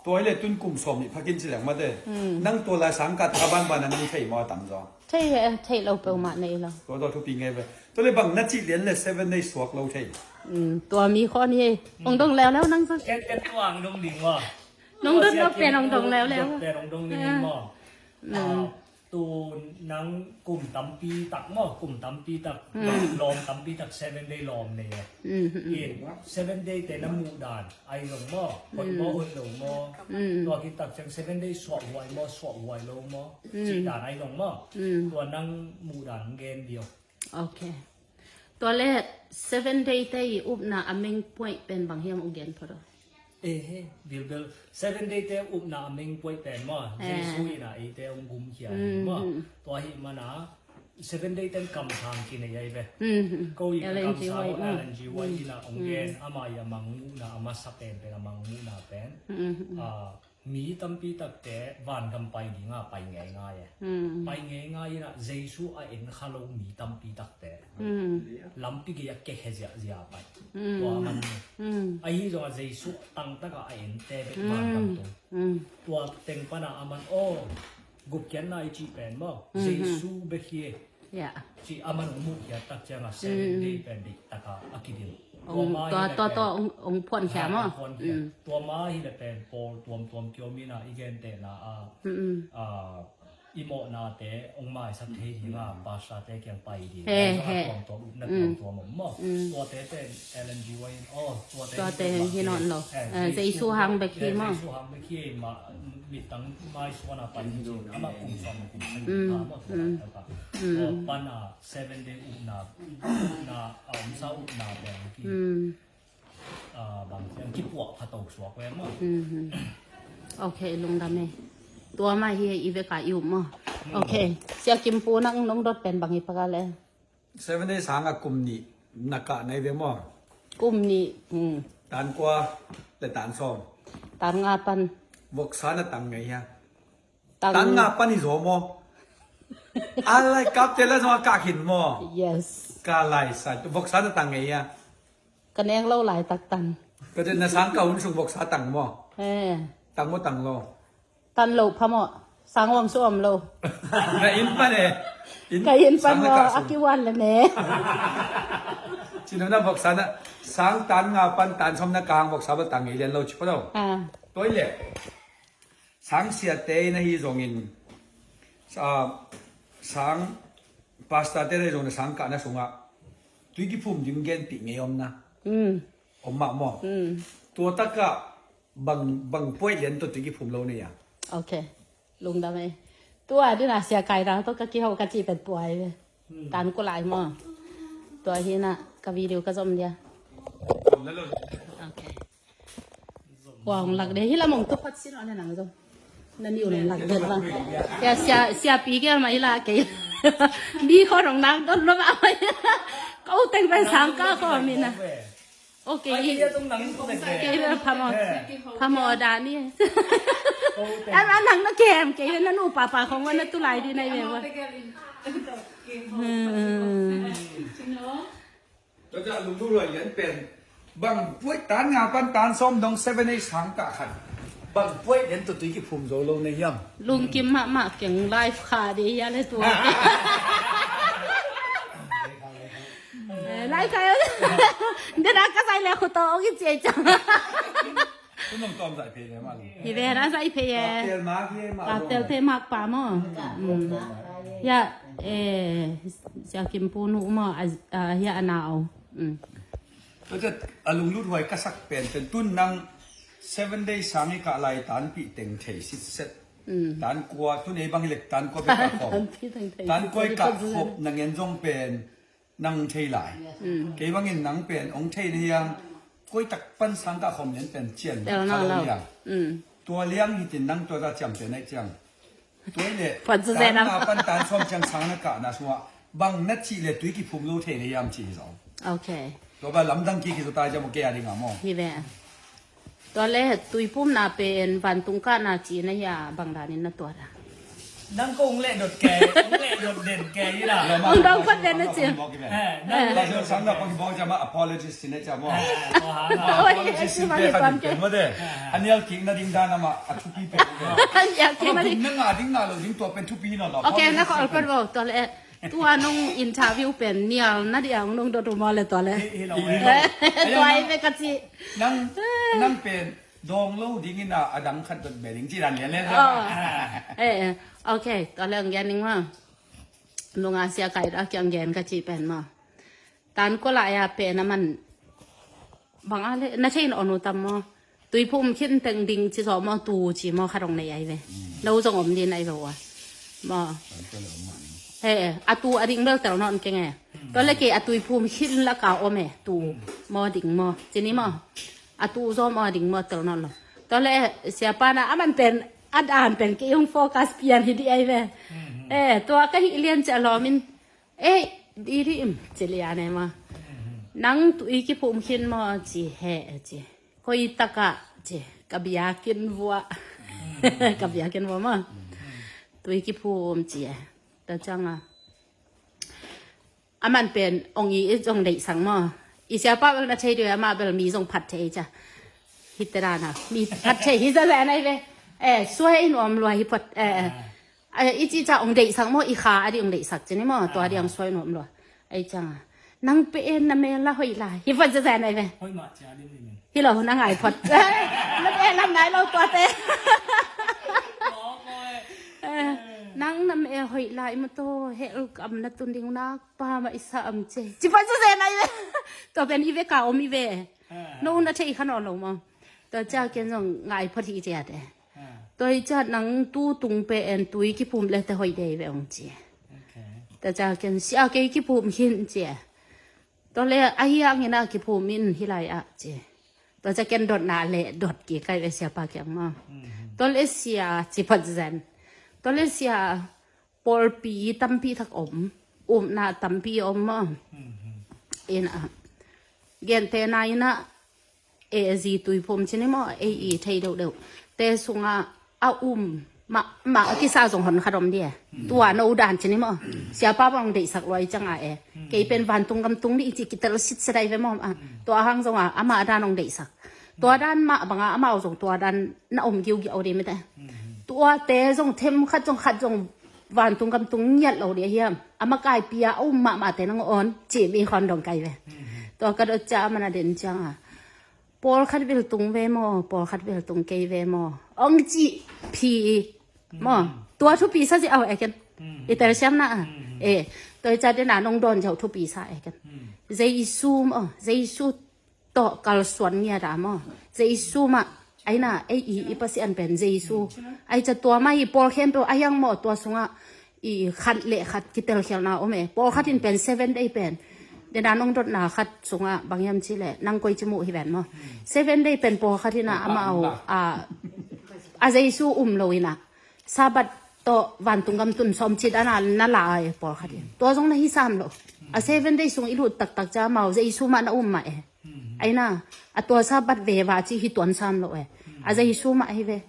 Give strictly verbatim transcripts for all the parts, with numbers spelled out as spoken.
Tua hi le tun kum sawm nih phakin ci leng mate. Nang tua lai sang kah tha banban a nang thei maw a tam zaw? Thei he, thei lo peuhmah nei lo. Tua tua thupi ngei ve. Tua le bang na cih lian le seven days suak lo thei. Tua mi khaw ni hei. Hong dong leuleu nang zaw. Ken ken tua ang dong ding maw. Nong dot lo pen hong dong leuleu. Pen hong dong ding maw. Tu nang kum tampi tak maw, kum tampi tak, lawm tampi tak seven day lawm nei e. In seven day te na muh dan ai zong maw, hoih maw, hoih lo maw. Tua khit tak ciang seven day suah huai maw, suah huai lo maw, cih dan ai zong maw. Tua nang muh dan gen dio. Ok. Tua le seven day te i upna a meng puaih pen bang hiam u gen phot aw. Ehe, bilbel. Seven day te upna a meng puaih pen maw. Jesu in a eite hong gumkhia hi maw. Tua hi mana seven day ten kamsang kinei ai ve. Ko i kamsang Ellen G White in a hong gen ama i a mangmuhna a masa pen pen a mangmuhna pen. Mi tampi takte vangam pai dinga pai ngeingai e. Pai ngeingai inah Jesu a en kha lo mi tampi takte lampi gei a kekhe ziahziah pai. Tua a man ahi zongah Jesu tangtaka a ente bek vangam tung. Tua teng pana a man aw gupkhiatna i cih pen maw Jesu bek hi e. Ci a man hong muhkhiat tak cianga seven day pen dik taka a kidil. Tua tua tua ong phuankhia maw? Tua ma hi le pen pawl tuamtuam kiom ina i gentehna a i mawhnate ong maisak thei dinga pastorte kiang pai ding. He he. Tuamtuam upna tuamtuam om maw? Tuate pen Ellen G White in aw tuate hi nawn lo. Jesu hang bek hi maw? Jesu hang bek hi ma mittang maisuana pai hi cin ama kum sawm kum sawm ma tuate. Pana seven day upna upna a omsa upna beng ki bang kiang kipuah phato suak ve maw? Ok, lungdam e. Tua mah hi i veka i up maw? Ok. Sia Kim Pu nang nong dot pen bang hi paka le? Seven day sanga kum nih na kah nai ve maw? Kum nih. Tan kua le tan sawm. Tan nga pan. Voksa na tang ngei hia? Tan nga pan hi zaw maw? A lai kapte la zong a kah khin maw? Yes. Ka lai sa voksa na tang ngei a. Ka neng lo lai tak tan. Ka na sang ka hun sung voksa tang maw? Tang maw tang lo? Tan lo pha maw? Sang wang su om lo. Na inn pan e. Ka inn pan maw a kiwan le ne. Cinu na voksa na sang tan nga pan tan som na kang voksa ba tang ngei lian lo ci pa lo. Toilet. Sang siate in ahi zongin sang pastorte in ahi zongin sang kahna sungah tui kiphum ding genpih ngei omna om mah maw? Tua takah bang puaih lian tawh tui kiphum lo nei a? Ok. Lungdam e. Tua dina sia kaina tawh ka kiho ka cih pen tua hi ve. Tan kulai maw? Tua hina ka video ka zom dia. Ok. Kua hong lak de hi lam hong tu phat sin on nang zo. Na ni un hong lak de la. Ya sia sia pi ke ma ila ke. Bi kho rong nang don lo ma. Ko teng pen sang ka kho mi na. Ok. Ke pha mo pha mo da ni. An an nang na kem ke na nu pa pa khong wa na tu lai di nai ve wa. Tua ciang a lungdam luai lian pen bang puaih tan nga pan tan sawm dong seven eight sang kah khat bang puaih lian tua tui kiphum zo lo na hiam? Lungkim mahmah keng life kha de hia le tua. Lai kha. Dena ka sai le khuto ong i cia ciang. Tunong tom zai phe le ma lu. Hi ve na zai phe ye. Kaptel mak hi ma. Kaptel te mak pa mo. Ya eh Sia Kim Pu nu mo a hia a nau. Tua ciat a lunglut huai ka sak pen pen tun nang seven days sang i kah lai tanpih teng thei sitset. Tan kua tun ei bang hi lek tan kua bek a khawm. Tan kua i kah khop na ngen zong pen nang thei lai. Kei bangin nang pen ong thei na hiang koi tak pan sang kah khawm lian pen cian kha lo hiang. Tua liang hitin nang tua ta ciamteh naih ciang. Tua hi leh tan nga pan tan sawm ciang sang na kahna sungah bang na cih le tui kiphum lo thei na hiam cih hi zong. Ok. Tua ba lamdang kik hi zaw ta ciang maw kei a ding a maw? Hi ve. Tua le tuipumna pen vantung kahna cih na hi a bang danin na tuat a? Nang ko ung leh dot ke, ung leh dot den ke ina. Ung dong khat den na ci. Eh, nang leh dot sang na pang bawng jama apologies sine jama. Oi, apologies sine pang pen mo de. Anial king na ding dan ama athupi pen. Anial king na ding. Nang a ding na lo ding tua pen thupi na lo. Okay, na ko alper bo to le. Tua nong interview pen nial na diang nong dot mo le tua le. Tua i ve ka ci. Nang nang pen dong lo ding ina adang khat dot be ding ci dan lian le. Eh, okay, tua le ang gen ning ma. Nunga sia kai da kiang gen ka ci pen ma. Tan ko la ya pen a man. Bang a le na thein onu tam mo. Tuiphum khin teng ding ci zo mo tu ci mo kha dong nei ai ve. No zong om din ai ve wa. Mo. He, a tu a ding bel tel non kenge. To le ke a tuiphum khin la ka om e tu mo ding mo. Ci ni mo. A tu zo mo ding mo tel non lo. To le siapa na a man pen a dan pen ke yung focus pian hi di ai ve. Eh, tua ka hi lian ci a lo min. Eh, diri im ci lian ai ma. Nang tu i kiphum khin mo ci he ci. Koi taka ci ka biakin vua. Ka biakin vua ma. Tui kiphum ci e. Ta canga. A man pen ong i zong deih sang ma. I siapa bel na thei dui ama bel mi zong phat thei ca. Hiterana mi phat thei hi za le nai ve. Eh, suai in om lua hi phat. Eh, eh. I ci ca ong deihsak maw, i kha a di ong deihsak ci ni maw, tua di ang suai nuam lua. Ai cang a nang pe en na me la hoih lai hi phot zazan ai ve. Hoih mah cia lim lim in. Hi lo na ngai phot. Na pe lam nai lo tua te. Nang na me hoih lai ma to hel kam na tun ding nak pa ma i sa am ce ci phot zazan ai ve. Tua pen i ve ka om i ve. No na thei khan ol lo maw. Tua cia ken zong ngai phot hi cia te. Tua hi ciat nang tu tung pe en tui kiphum le te hoih dei ve ong ci. Tua ciat ken sia kei kiphum hin ci. Tua le a hi ang ina kiphum in hi lai ah ci. Tua ciat ken dot na le dot ki kai ve sia pa kiang ma. Tua le sia ci phat zen. Tua le sia pawlpi tampi thak om. Umna tampi om ma. Ina gente na ina e zi tuiphum ci ni maw, ei i thei deuhdeuh te sungah a um mah, mah a kisa zong hon khat om dia. Tua no dan ci ni maw, siapa bang deihsak luai canga e. Kei pen vantung gamtung ni i ci kitel sit sedai ve maw. Tua hang zonga ama dan ong deihsak. Tua dan mah banga amau zong tua dan na om giugiau di mete. Tua te zong them khat zong khat zong vantung gamtung ngiat lo dia hiam. Ama kai pia a um mahmah te nang on ci mi khon dong kai ve. Tua ka dot ca ama na den cianga. Pawlkhat vil tung ve maw, pawlkhat vil tung kei ve maw. Ong ci phi maw. Tua thupi sa zi au eken. I tel siam na a. E, tua i ca dena nong don ziau thupi sa eken. Jesu maw, Jesu tawh kalsuan ngia da maw. Jesu mah, aina, ei i, i Pasian pen Jesu. Ai ca tua mah i pawl khempeuh a hiang maw tua sungah i khat le khat kitelkhialna om e. Pawlkhat in pen seven day pen. Dena nong dotna khat sungah bang hiam ci le nang koi ci muh hi ven maw. Seven day pen pawlkhat ina amau a, a Jesu um lo ina. Sabbath tawh vantung gamtun sawm ci dana na la e pawlkhat in. Tua zong na hi sam lo. A seven day sung i lut taktak ca amau Jesu mah na um mah e. Aina, a tua Sabbath veva ci hi tuan sam lo e. A Jesu mah hi ve.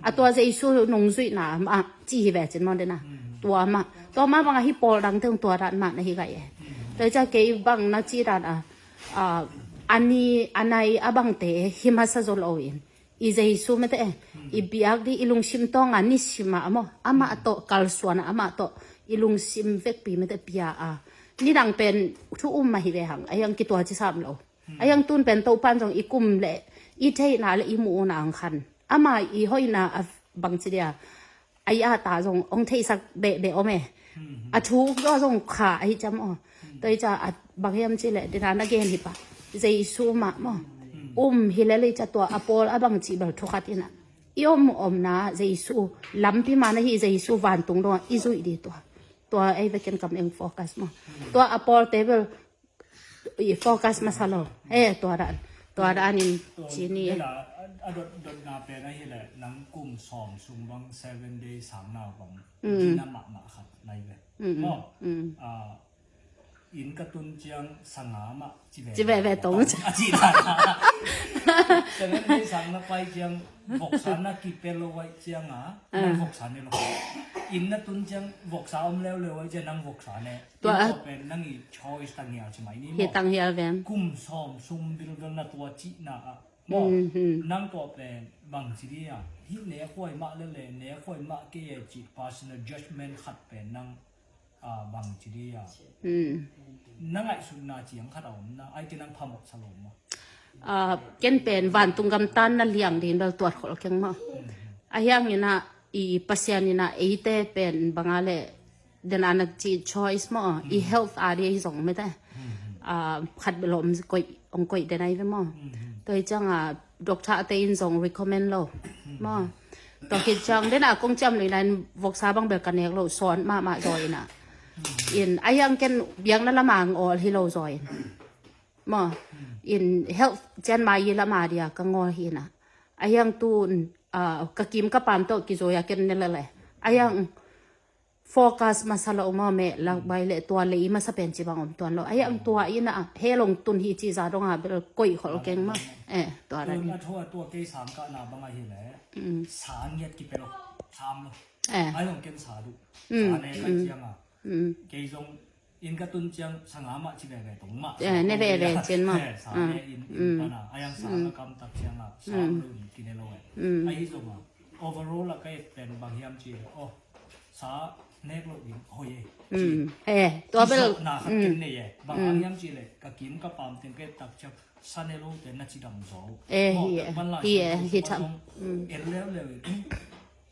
A tua Jesu nungzuihna mah ci hi ve cin maw dena. Tua mah. Tua mah banga hi pawl dang teng tua dan mah na hi gai e. Tua i ca kei bang na ci dan a, a, a ni, a nai a bangte hi masa zo lo in. I Jesu mete e. I biak di i lungsim tawnga ni sima maw. Amah tawh kalsuana amah tawh i lungsim vekpi mete pia a. Nidang pen thu um mah hi ve hang. A hiang kitua ci sam lo. A hiang tun pen Topan zong i kum le i theihna le i muhna ang khan. Ama i hoihna a bangci dia. A i a ta zong ong theisak behbeh om e. A thuk zaw zong kha a hi cam aw. Tua i ca a bang hiam ci le dina na gen hi pa. Jesu mah maw. Um hi le le i ca tua a pawl a bangci bel thukhat ina. I om omna Jesu lampi ma na hi Jesu vantung dong i zuih di tua. Tua ei veken kam eng focus maw. Tua a pawl te bel i focus masa lo. Eh, tua dan. Tua dan in ci ni. Dena a dot dotna pen a hi le nang kum sawm sung bang seven day sang nau bang. Dina mahmah khat lai ve. Maw. Inn ka tun ciang sanga mah ci ve. Ci ve ve tong. A ci dan. Seven day sang na pai ciang voksan na kipel lo vai cianga. Nang voksan ni lo. Inn na tun ciang voksa om leuleu ai ciang nang voksa ne. Tua inn a- tua pen nang i choice tang hial ci mai ni maw. Hi tang hial ven. Kum sawm sung bilbel na tua cihna ah maw. Mm, mm. Nang tua pen bang ci di a. Hi ne khuai mah le le ne khuai mah kei e ci personal judgment khat pen nang a, bang ci di a. Mm. Na ngaihsutna ciang khat a om na, ai kei nang phamawh sa lo maw. A, ken pen vantung gamtan na liang din bel tuat khol keng maw. Mm. A hiang ina i Pasian ina eite pen banga le den ana ci choice maw, i health a di ei zong mete. Mm. A, khat bel om koih, ong koih den ai ve maw. Mm. Tua i ciang a, doctor te in zong recommend lo maw. Tua khit ciang den a kong ciam lui lain voksa bang bel ka nek lo sawn mahmah zaw ina. In a hiang ken biakna lama ngawl hi lo zaw in maw. In health cian mai i lama dia ka ngawl hi ina. A hiang tun, ah, ka kim ka pam tawh kizoi a ken ne lele. A hiang focus masa lo maw, meh lak bai le tua lei masa pen ci bang om tuan lo. Ai ang tua ina he long tun hi ci za dong a bel koih khol keng maw. Eh, tua ra. Tun a thua tua kei sang ka na bang a hi le. Mm. Sang yet ki pelo. Sam lo. Eh. Ai long ken sa du. Mm, sa ne kai mm. Ciang a. Mm. Kei zong in ka tun ciang sanga mah ci veve tong mah. Eh, ne veve cin maw. Eh, sa ne in in pana. Ai ang sang a kam tak ciang a. Sam lo in ki ne lo eh. Mm. Ai hi zong a. Overall a kai pen bang hiam ci. Oh. Sa nek lo ding hoi e. Mm. Eh, tua bel. Kisawhna khat ken nei e. Bang hang hiam cih leh ka kim ka pam teng ka et tak ciang sa ne lo te na cidam zaw. Eh, hi e, hi e, hi tham. En leuleu in.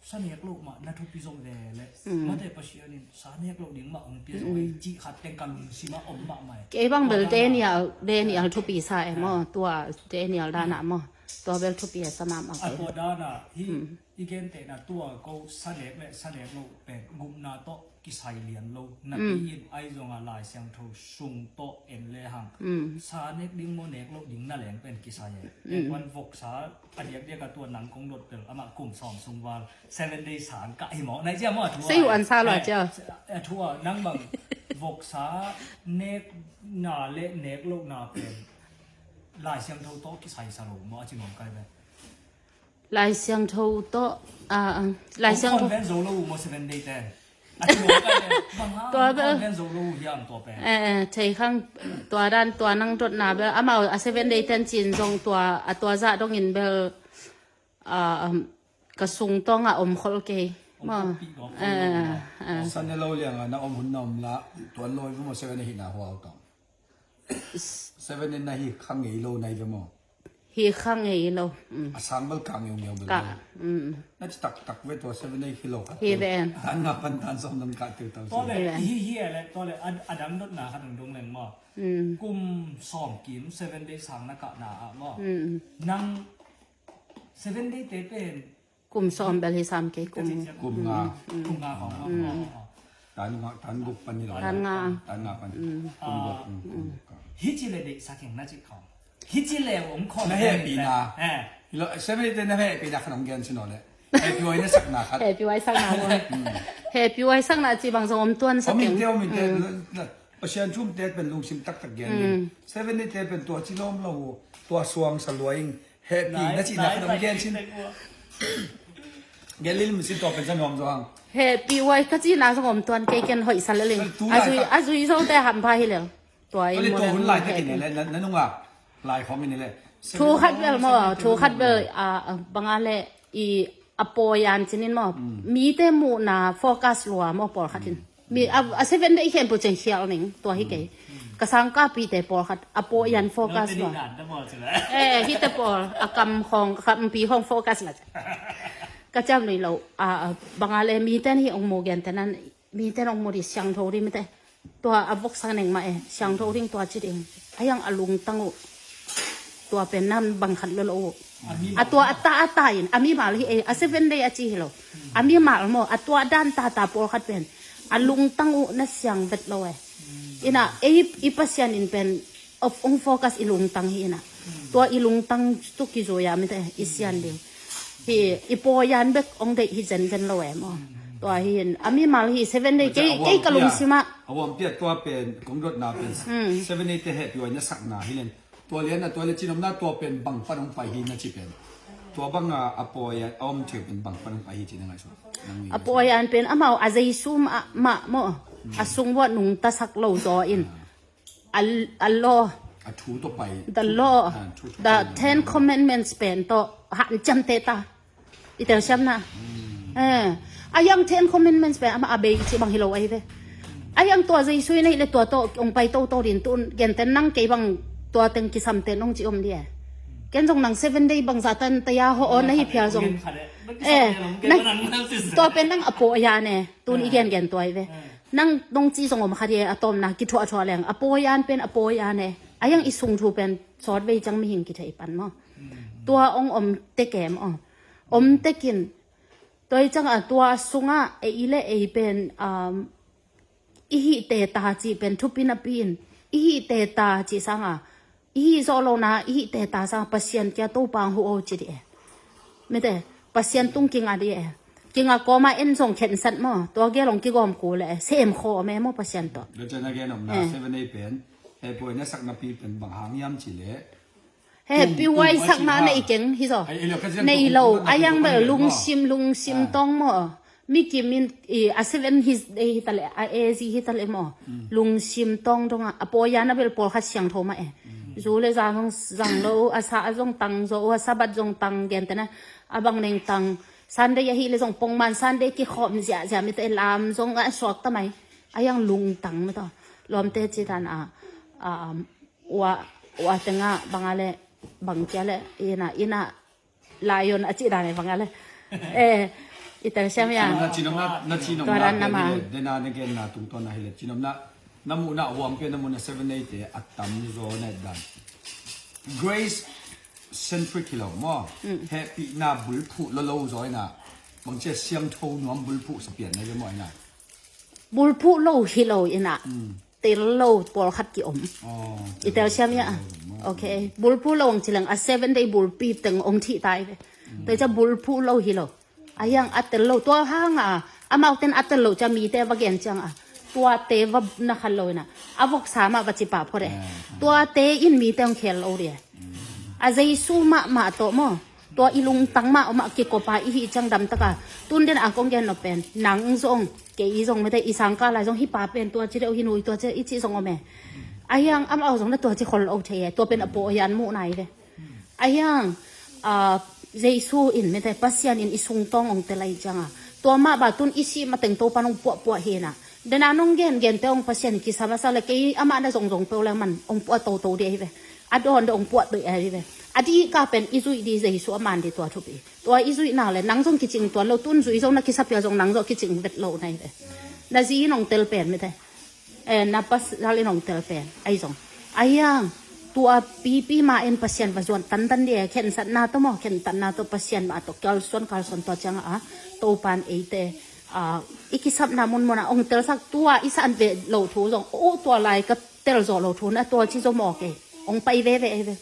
Sa nek lo mah na thupi zaw ve le. Mate Pasian in sa nek lo ding mah hong pia zaw e. Cih khat teng ka lungsim ah om mahmah e. Kei bang bel Daniel, Daniel thupi sa e maw. Tua Daniel dan ah maw. Tua bel thupi a sa mahmah. A tua dan ah hi. I gentehna tua ko sa nek le sa nek lo pen gupna tawh kisai lian lo. Napi in ai zonga Lai Siangtho sung tawh en le hang. Sa nek ding maw nek lo ding na leng pen kisai e. Pen wan voksa a diakdiak a tua nang kong dot pel amah kum sawm sung val seven day sang kah hi maw. Nai cia maw a thua. Sei uh an sa lo a cia. A thua nang bang voksa nek na le nek lo na pen Lai Siangtho tawh kisai sa lo maw a ci maw kai pen. Lai Siangtho tawh, ah, ah, Lai Siangtho. Ven zo lo maw seven day ten. Tua bel. Ven zo lo hiam tua pen. Eh, eh, thei khang tua dan tua nang dotna bel. Amau a seven day ten cin zong tua, a tua zah dongin bel, ah, um, ka sung tawng a om khol kei. Maw. Eh, eh. Sa ne lo liang a na om hun na om la, tuan lo i maw seven day hi na huau tawng. Seven in na hi kha ngei lo nai ve maw? Hi kha ngei lo. A sang bel ka ngeu ngeu bel. Ka. Na ci taktak ve tua seven day hi lo kha. Hi ve. Tan nga pan tan som nang ka tiu tau. Tua le hi hi le tua le a dang dot na kha dong dong leng maw? Kum sawm kim seven day sang na ka na a maw? Nang seven day te pen Kum sawm bel hi sam kei kum. Kum nga. Kum nga khong. Tan nga, tan guk pan ni lo. Tan nga. Tan nga pan. Kum guk. Hi ci le dei sa keng na ci khong. Hi ci le om khong. Na he pi na. Hi lo seven day na he pi na khan ong gen ci no le. He pi wai na sak na khat. He pi wai sak na mo. He pi wai sak na ci bang zong om tuan sa keng. Om in te om in te. Pasian thum te pen lungsim taktak gen. Seven day te pen tua ci lom lo. Tua suang sa luaing. Happy na cihna khat om gen cin. Gen lil min sin tua pen sa nuam zo hang. Happy wai ka cihna zong om tuan kei ken hoih sa lel in. A zui, a zui zo te hampha hi lel. Tua in mo le hun lai te kin le na nunga lai khong in le. Thu khat bel mo, thu khat bel a banga le i a pawi an cinin maw. Mite muhna focus lua maw pawlkhat in. Mi a, a seven day khempeuh ceng khial ning tua hi kei. Ka sangkapite pawlkhat a pawi an focus lua. Eh, hite pawl a kam khong, kampi khong focus la. Ka ciam lui lo a, a banga le mite ni ong mu gen te nan, mite ong mu di siangtho di mite. Tua a voksa neng mah e, siangtho ding tua ci ding. A hiang a lungtang uh. Tua pen nan bang khat lo lo uh. A tua a ta a ta in, a mimal hi e, a seven day a ci hi lo. A mimal maw, a tua dan ta ta pawlkhat pen. A lungtang uh na siang vet lo e. Ina, ei i Pasian in pen of ong focus i lungtang hi ina. Tua i lungtang tu kizui a mite i sian ding. Hi i pawi an bek ong deih hi zenzen lo e maw. Tua hi in a mimal hi seven day kei, kei ka lungsim ah. A wampiat tua pen kong dotna pen seven day te happy wai na sakna hi len. Tua lian a tua le cinomna tua pen bang pan ong pai hi na ci pen. Tua banga a pawi a om thei pen bang pan ahi ci na ngaihsun? A pawi an pen amau a Jesu mah, mah maw, a sung uah nungtasak lo zaw in a, a law, a thu tawh pai, the law, a thu tawh the pai, Ten Commandments pen tawh hanciam teh ta. I telsiam na. Eh, a hiang Ten Commandments pen amah a bei cih bang hi lo ahi ve. A hiang tua Jesu in ahih leh tua tawh hong pai toto ding, tu-in gentehna nang kei bang tua teng kisam teh nong ci om ding e. Ken zong nang seven day bang zahtan taya hawh aw na hi phial zong. Eh, tua pen nang a pawi an e. Tu-in i gengen tua hi ve. Nang nong ci zong om kha ding e, a tawpna kithuahthuah leng. A pawi an pen a pawi an e. A hiang i sung thu pen sawtvei ciang mihing kithei pan maw. Tua hong om tek e maw. Om tek in. Tua hi ciangah tua sungah ei le ei pen, um, i hih teh ta cih pen thupi napi in, i hih teh ta cih sangah, i hih zawh lohna, i hih teh ta sangah Pasian kia Topa hong huh o ci ding e. Mite, Pasian tung kingah ding e. Kingah kawmah en zong khensat maw, tua gel hong kigawm kul e, sem khawm e maw Pasian tawh. Tua ciang a gen omna, eh, seven day pen, eh, pawi na sak napi pen bang hang hiam cih leh, he, tung, tung piuai pai sakna cih nei keng hi zaw. Ai, ei lo ka cian nei tung lo, tung a hiang tung bel tung lungsim, lungsim tawng maw. Mi kim in, i, a seven hi, eh, hi ta leh, a A Z hi ta leh maw. Lungsim tawng dong a, a pawi an a bel pawlkhat siangtho mah e. Zu le za zong zang lo, a sa a zong tang zaw, a Sabbath zong tang gentehna, a bang neng tang. Sunday ahih leh zong pongman Sunday kikhawm ziahziah mite lam zong a suak ta mai. A hiang lungtang mite. Lawmte ci dan a, a, ua, ua tengah bang a leh, bang kia leh, ina, ina, lion a cih dan e bang a leh. Eh, i telsiam hiam? Na cinomna, na cinomna, tua dan na ma. Dena na genna tungtawn ahih leh cinomna, na muhna a huam pen, na muhna seven day te a tam zaw na dan. Grace centric hi lo maw. Hehpihna bulphuh lo lo zaw ina. Bang cia siangtho nuam bulphuh sa pian na hi ve maw ina. Bulphuh lo hi lo ina. Tel lo pawlkhat ki om. I telsiam hiam? Ok. Bulphuh lo hong ci leng a seven day bulpi teng hong thih ta hi ve. Tua hi cia bulphuh lo hi lo. A hiang a tel lo tua hang a, amau ten a tel lo cia mite va gen ciang a, tuate va na khan lo ina, a voksa mah va ci pah phot e. Tuate in mite hong khel lo ding e. A Jesu mahmah tawh maw. Tua i lungtang mah om a kikop a i hih ciang damtak a. Tun den a kong gen nop pen, nang zong, kei zong mite i sangkah lai zong hih pa pen tua ci deuh, hih nu tua ci deuh i cih zong om e. A hiang amau zong na tua ci khol lo thei e. Tua pen a pawi an muhna hi ve. A hiang, ah, Jesu in mite Pasian in i sungtawng hong tel ahih ciang a, tua mah bang tun i sih mateng Topa hong puahpuah hi na. Dena nong gengen te hong Pasian kisam a sa le kei amah na zongzong peuh le man hong puah toto ding ahi ve. A dawn deuh hong puah deuh ahi ve. A dih ka pen i zuih ding Jesu a man ding tua thupi. Tua i zuih nak le nang zong kicing tuan lo, tun zui zong na kisapia zong nang zong kicing vet lo na hi ve. Na zi in hong tel pen mite. Eh, na pasal in hong tel pen ahi zong. A hiang, tua pipi ma in Pasian va zuan tantan ding e, khensatna tawh maw, khentatna tawh Pasian mah tawh kalsuan kalsuan tua ciang a, Topan eite, ah, i kisapna munmun a hong telsak tua i san ve lo thu zong, o tua lai ka tel zawh lo thu na tua ci zaw maw kei. Hong pai veve ahi ve.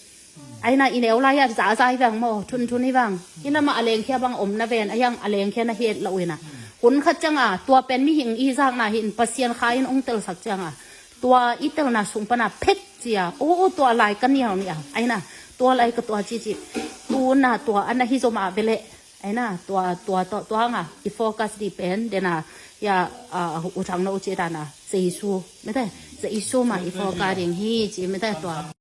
Aina i neu lai a zaza hi vang maw, thuntun hi vang. Ina mah a lengkhia bang om na ven, a hiang a lengkhia na hi et lo ina. Hun khat ciang a, tua pen mihing i zakna hi in Pasian kha in hong telsak ciang a. Tua i telna sung pana phet cia, o, o, tua lai ka nial nia. Aina, tua lai ka tua cici. Tuna tua ana hi zaw mah vele. Aina, tua, tua, tua, tua hanga, i focus ding pen, dena, ya, ah, u thang no ci dana, Jesu, mete, Jesu ma i focus ding hi, ci mete tua.